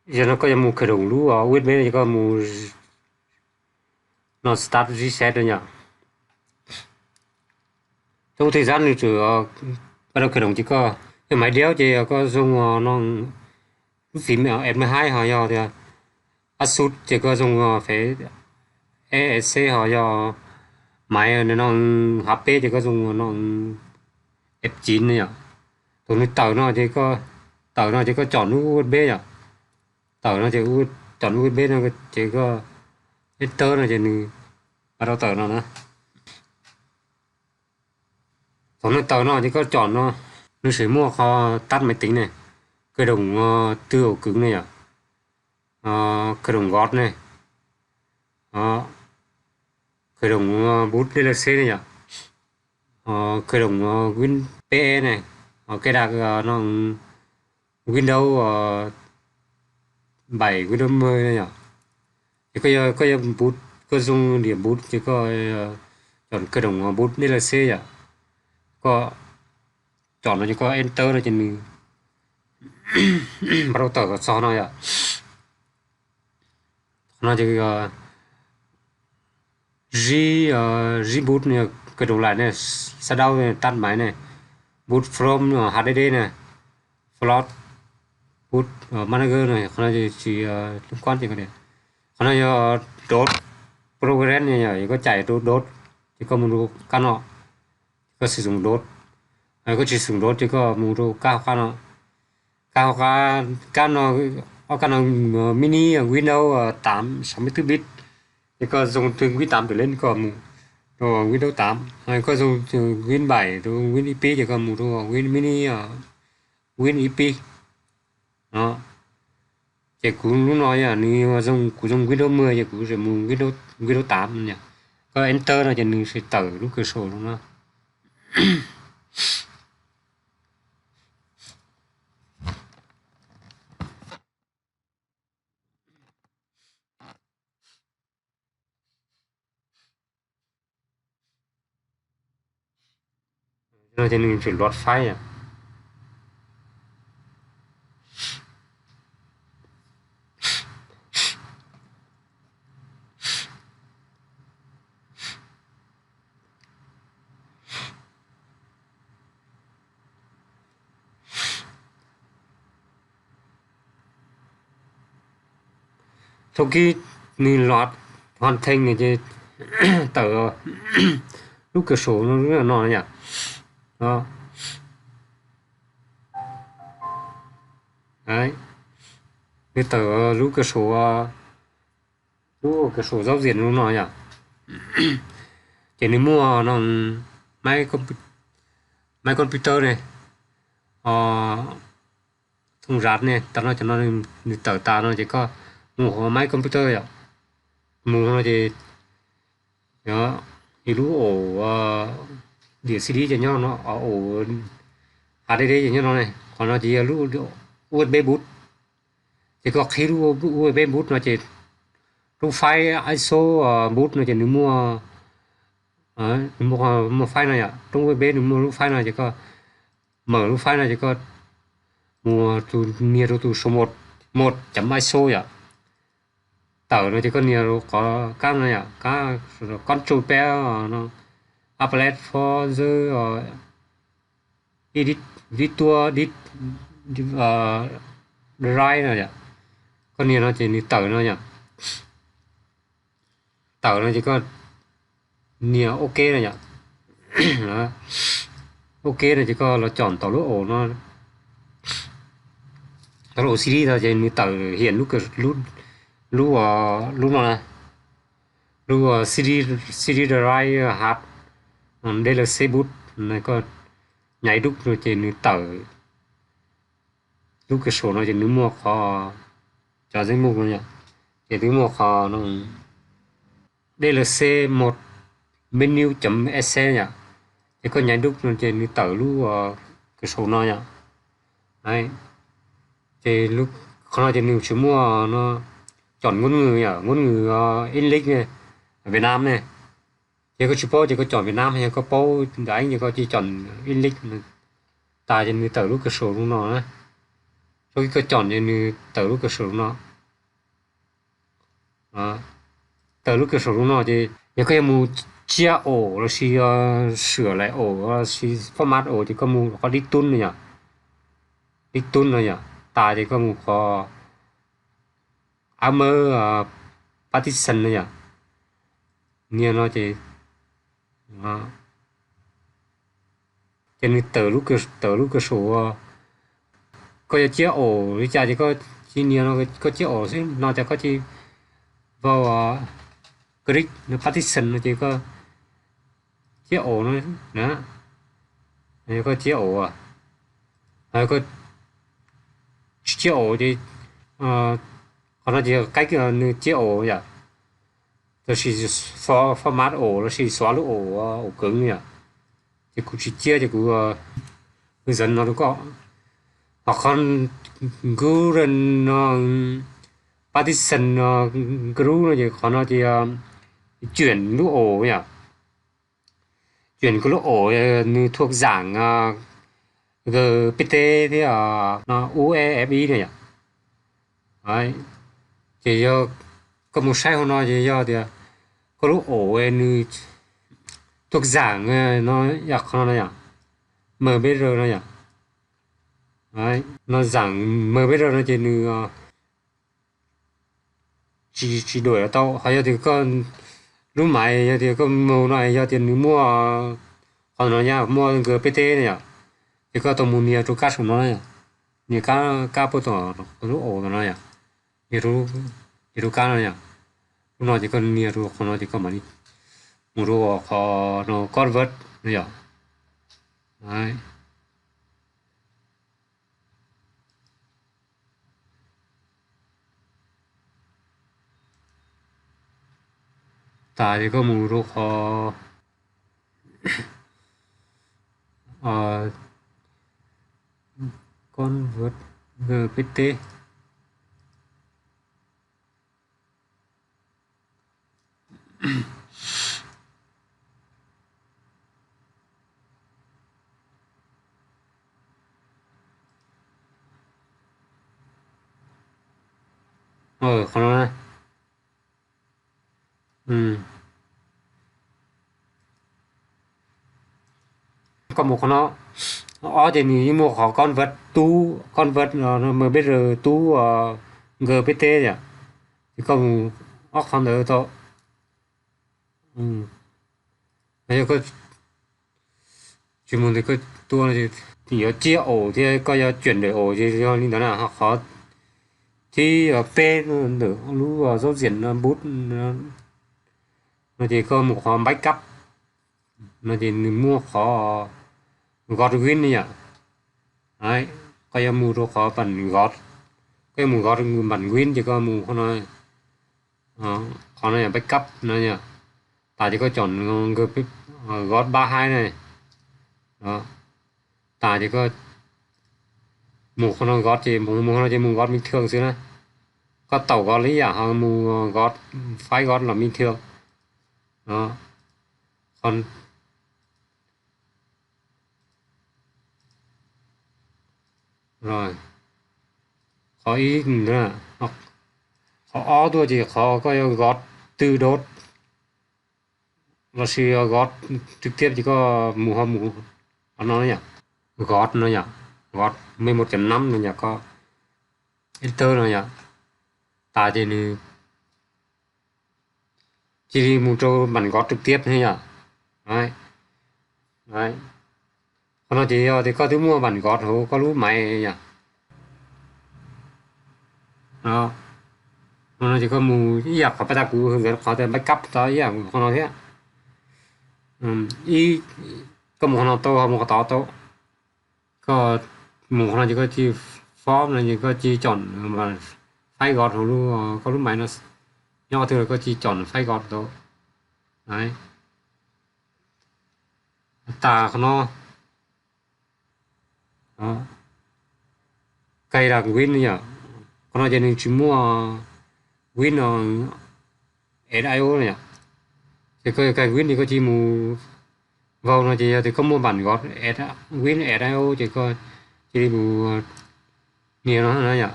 Yog no koj yuav mus khởi động lub U S B no ces koj mus no start reset no yom. Tau tej zab nws tsuas pas rau khởi động ces koj, yog maiv diaub ces koj zoo no, lub fim F mười hai ho yog tias Asus ces koj zoo F, ESC ho yog maiv no HP ces koj zoo no F chín no yom. Thaum nws tawm no ces koj, tawm no ces koj chọn lub U S B yom. Tawm no ces chọn U S B no ces koj enter no ces nws pas rau tawm no na. Thaum nws tawm no ces koj chọn no, nws tseem muaj qhov tắt máy tính ne, khởi động từ ổ cứng ne yom, khởi động gót ne, khởi động boot D L C ne yom, khởi động Win P E ne, cài đặt no Windows bảy, Windows mười no yom. Ces koj yog, koj yog boot, koj zoo điểm boot ces koj chọn khởi động boot D L C yom. Koj chọn no ces koj enter no ces nws pas rau tawm txog no yom. Qhov no ces reboot, khởi động lại ne, shutdown ne, tắt máy ne, boot from HDD ne, flash boot manager ne, qhov no ces tsis liên quan ces koj, qhov no yog đốt progress ne, yog koj chạy rau đốt ces koj mus rau kab no, koj sử dụng đốt. Koj tsis sử dụng đốt ces koj mus rau kab hauv qab no. Kab hauv qab, kab no, ob kab no, mini Windows tám sáu mươi tư bit. Ces koj dùng từ Win tám trở lên koj mus rau Windows tám. Koj dùng từ Win bảy rau Win ib pib ces koj mus rau Win mini, Win ib pib. Ces kuv lub no yog nws, kuv dùng Windows mười ces kuv sẽ mus Windows, Windows tám yom. Koj enter no ces nws sẽ tawm lub cửa sổ no. Ces nws tseem load file yom. Thaum kib nws load hoàn thành no ces tawm lub cửa sổ no, lub no yom. Nws tawm lub cửa sổ, lub cửa sổ giao diện no yom. Ces nws muaj no máy, máy computer ne, thông gió ne, tam no cov no nws tawm tas no ces koj mus hauv máy computer yom. Mus no ces yog lub ổ đĩa C D ces nyob no, ổ HDD ces nyob no ne. Qhov no ces yog lub U S B boot. Ces koj qhib lub U S B boot no ces lub file I S O boot no ces nws muaj, muaj file no yom, lub U S B nws muaj lub file no ces koj mở lub file no ces koj mus tus nias rau tus số một, một chấm I S O yom. Tawm no ces koj nias rau qhov kab no yom, kab Control P no, Applet Folder, Edit, Virtual Disk Drive no yom. Koj nias no ces nws tawm no yom. Tawm no ces koj nias OK no yom. OK no ces koj los chọn tau lub ổ no, tau lub ổ C D no ces nws tawm hiển lub, lub, lub no na, lub C D, C D drive hard D L C boot no. Koj nyav dub no ces nws tawm lub cửa sổ no ces nws muaj qhov cov danh mục no yom. Ces nws muaj qhov no D L C một menu chấm exe yom. Ces koj nyav dub no ces nws tawm lub cửa sổ no yom. Ces qhov no ces nws tsis muaj no, chọn ngôn ngữ yom, ngôn ngữ English ne, Việt Nam ne. Ces koj tsis paub ces koj chọn Việt Nam, yog koj paub Dawb Eeb ces koj cia chọn English tas ces nws tawm lub cửa sổ no na. Koj coj ces nws tawm lub kws saum no. Tawm lub kws saum no ces yog koj yuav mus tsiaj ổ lossis sửa lại ổ lossis format ổ ces koj mus qhov đích tún no yom. Đích tún no yom, tas ces koj mus qhov áo mới partition no yom. Nias no ces ces nws tawm lub kws saum. Koj yuav tsiaj ổ li cas ces koj cia nias no, koj tsiaj ổ xwb no ces koj cia vau click partition no ces koj tsiaj ổ no na. Koj tsiaj ổ, koj tsis tsiaj ổ ces qhov no ces qaib nws tsiaj ổ yom. Lossis xóa format ổ lossis xóa lub ổ, ổ cứng yom. Ces kuv tsis tsiaj ces kuv hướng dẫn no rau koj. Ho qhov group no, partition group no ces qhov no ces chuyển lub ổ yom. Chuyển koj lub ổ nws thuộc dạng G P T thiab UEFI no yom. Ces yog koj mus saib hauv no ces yog tias koj lub ổ nws thuộc dạng no yom, qhov no no yom, M B R no yom. No dạng M B R no ces nws tsis, tsis đuổi tau. Ho yog tias koj lub máy yog tias koj mus no yog tias nws muaj qhov no yom, muaj G P T no yom, ces koj tau mus nias rau kab saum no, nias kab, kab puag tom lub ổ no yom, nias rau kab no yom. Lub no ces koj nias rau qhov no ces koj mam li mus rau qhov no convert no yom. Tas ces koj mus rau qhov convert G P T. Qhov no na. Koj mus qhov no, ob ces nws yeej muaj qhov convert to, convert M B R to G P T yom. Ces koj mus ob qhov ntawd tau. Yog koj tsis mus ntawd koj tua, yuav tsiaj ổ thiab koj yuav chuyển đổi ổ ces yog li ntawd na. Ho qhov thib peb ntawm lub dấu diện bút no ces koj mus qhov backup no ces nws muaj qhov gót win yom. Koj yuav mus rau qhov bản gót, koj yuav mus gót bản win ces koj mus qhov no, qhov no yog backup no yom. Tas ces koj chọn gót ba hai na. Tas ces koj mus qhov no gót ces mus qhov no ces mus gót bình thường xwb na. Koj tau gót li yam ho mus gót, file gót los bình thường. Qhov Rồi, qhov ib, qhov ob tuaj ces qhov koj yuav gót từ đột lossis gót trực tiếp ces koj mus ho mus qhov no yom, gót no yom, gót mười một chấm năm no yom, koj enter no yom, tas ces nws cia li mus rau bản gót trực tiếp thiab yom. Qhov no ces yog tias koj twb muaj bản gót hauv koj lub máy yom. Qhov no ces koj mus ib yam qhov pas tas kuv hướng dẫn qhov tias backup tau ib yam qhov no thiab. Ib, koj mus qhov no tau, ho mus qhov tod tau. Koj mus qhov no ces koj cia li form no ces koj cia li chọn file gót hauv koj lub máy no, nyob qhov twg los koj cia li chọn file gót tau. Tas qhov no, cài đặt Win yom. Qhov no ces nws tsis muaj Win no, S I O no yom. Ces koj cài Win ces koj cia li mus, vau no ces yog tias koj muaj bản gót Win S I O ces koj cia li mus Nias no yom,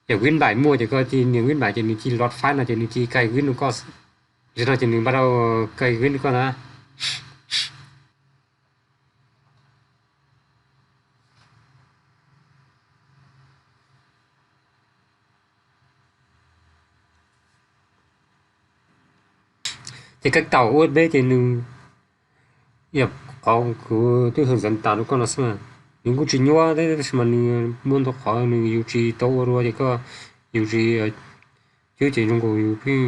yog Winback muaj ces koj cia nias Winback ces nws cia load file no ces nws cia kaig Win rau koj. Tam sim no ces nws npaj rau kaig Win rau koj na. Ces kaig taum U S B ces nws, yog qhov kuv twb hwm xeev tas rau koj no xwb, nws kuj tsis nyuaj thiab tab sis mas nws muaj ntau qhov nws yus tsis tau ua dua ces koj, yus tsis cwb ces zoo nkaus yus pheej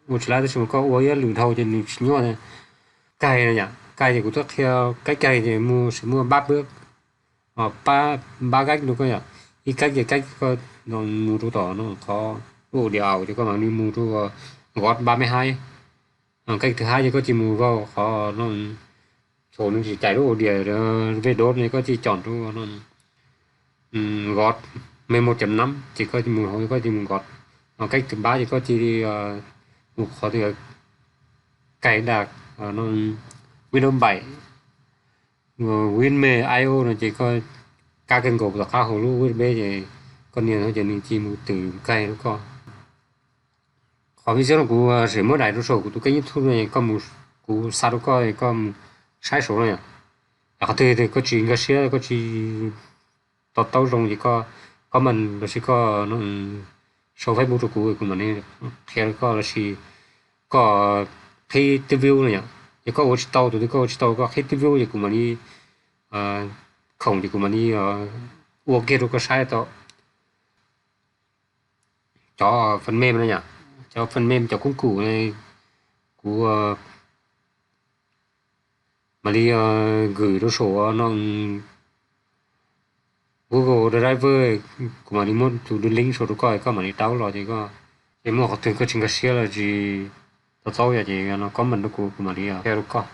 ua tsis laib tab sis mas koj ua ib lwm dhau ces nws tsis nyuaj. Kaig no yom, kaig ces kuv twb qhia kaib kaig ces mus sim muaj pab pab, pab kaib rau koj yom. Ib kaib ces kaib koj mus rau tom no qhov lub audio ces koj mam li mus rau nqov pab mej haib. Kaib thib hab ces koj cia mus rau qhov no, thaum nws tsis cais lub audio Vdot ne koj cia com rau no nqov memo cov nab ces koj cia mus hauv koj cia mus nqov. Kaib thib pab ces koj cia li mus qhov twg, kaig dag Windows bảy, Winmake I O no ces koj kab kawg nkaus tom qab hauv lub U S B ces koj nias no ces nws cia mus twm kaig rau koj. Qhov video no kuv sim muab daim rau saum kuv tus kênh YouTube no, koj mus, kuv xa rau koj, koj mus saib saud no yom. Yog qhov twg koj tsis nkag siab, koj tsis to taub zoo ces koj comment lossis koj sau Facebook rau kuv, kuv mam li qhia rau koj lossis koj qhib twb view no yom. Yog koj ua tsis tau, tus twg koj ua tsis tau koj qhib twb view ces kuv mam li khoom ces kuv mam li ua kiag rau koj saib tau. Cov phần mềm no yom, cov phần mềm cov công cụ no kuv mam li gửi rau saum no Google Drive, kuv mam li muab tus link saum rau koj, koj mam li download los ces koj, ces muaj qhov twg koj tsis nkag siab los tsis to taub yom ces no comment rau kuv, kuv mam li qhia rau koj.